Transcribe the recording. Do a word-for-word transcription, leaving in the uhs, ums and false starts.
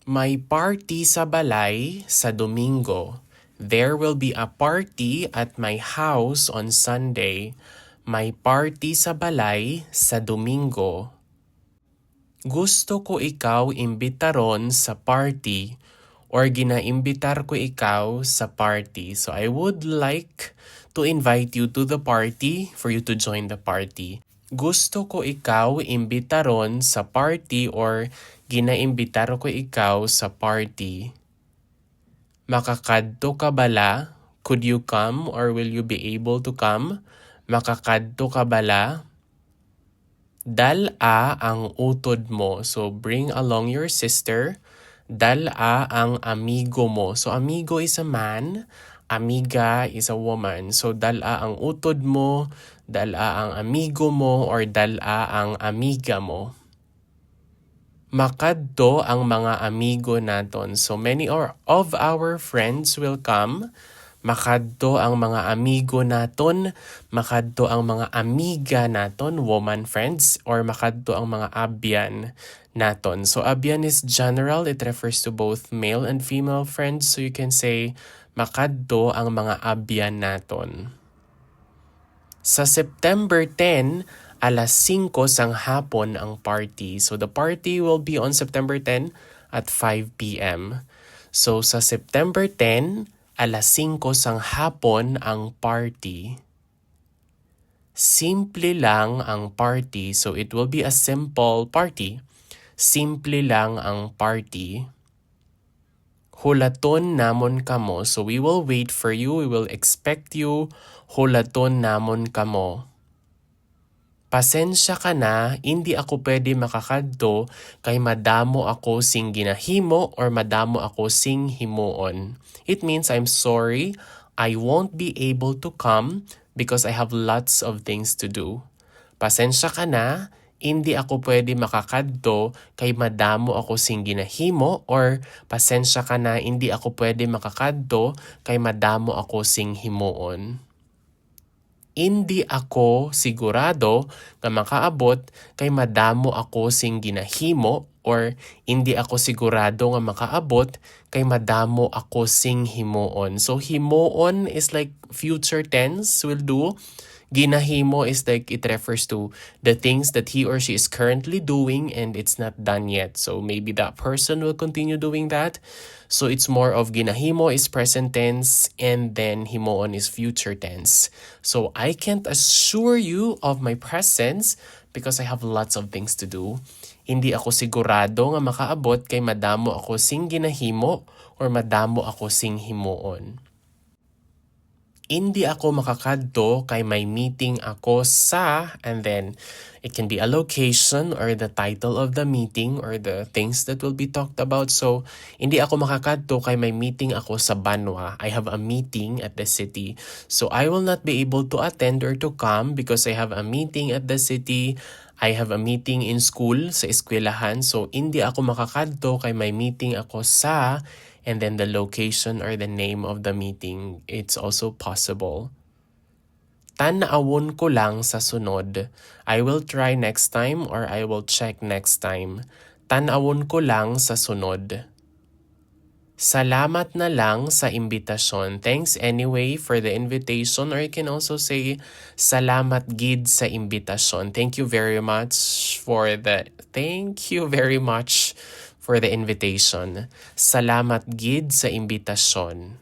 May party sa balay sa Domingo. There will be a party at my house on Sunday. May party sa balay sa Domingo. Gusto ko ikaw imbitaron sa party, or ginaimbitar ko ikaw sa party. So I would like to invite you to the party for you to join the party. Gusto ko ikaw imbitaron sa party, or ginaimbitar ko ikaw sa party. Makakadto ka bala? Could you come, or will you be able to come? Makakadto ka bala? Dal-a ang utod mo. So bring along your sister. Dal-a ang amigo mo. So amigo is a man, amiga is a woman. So dal-a ang utod mo, dal-a ang amigo mo, or dal-a ang amiga mo. Makadto ang mga amigo naton. So many or of our friends will come. Makadto ang mga amigo naton, makadto ang mga amiga naton, woman friends, or makadto ang mga abyan naton. So abyan is general, it refers to both male and female friends. So you can say, makadto ang mga abyan naton. Sa September ten, alas singko sang hapon ang party. So the party will be on September ten at five p.m. So sa September ten, alas singko sang hapon ang party. Simple lang ang party, so it will be a simple party. Simple lang ang party. Hulaton namon kamo. So we will wait for you, we will expect you. Hulaton namon kamo. Pasensya ka na, indi ako pwede makakadto kay madamo ako sing ginahimo or madamo ako sing himuon. It means, I'm sorry, I won't be able to come because I have lots of things to do. Pasensya ka na, indi ako pwede makakadto kay madamo ako sing ginahimo, or pasensya ka na, indi ako pwede makakadto kay madamo ako sing himuon. Indi ako sigurado nga makaabot kay madamo ako sing ginahimo, or indi ako sigurado nga makaabot kay madamo ako sing himuon. So himuon is like future tense will do. Ginahimo is like it refers to the things that he or she is currently doing and it's not done yet. So maybe that person will continue doing that. So it's more of ginahimo is present tense and then himuon is future tense. So I can't assure you of my presence because I have lots of things to do. Hindi ako sigurado nga makaabot kay madamo ako sing ginahimo or madamo ako sing himuon. Indi ako makakadto kay may meeting ako sa, and then it can be a location or the title of the meeting or the things that will be talked about. So, indi ako makakadto kay may meeting ako sa banwa. I have a meeting at the city. So, I will not be able to attend or to come because I have a meeting at the city. I have a meeting in school, sa eskwelahan. So, indi ako makakadto kay may meeting ako sa, and then the location or the name of the meeting. It's also possible. Tan-awon ko lang sa sunod. I will try next time or I will check next time. Tan-awon ko lang sa sunod. Salamat na lang sa imbitasyon. Thanks anyway for the invitation, or you can also say, salamat gid sa imbitasyon. Thank you very much for the, thank you very much for the invitation. Salamat gid sa imbitasyon.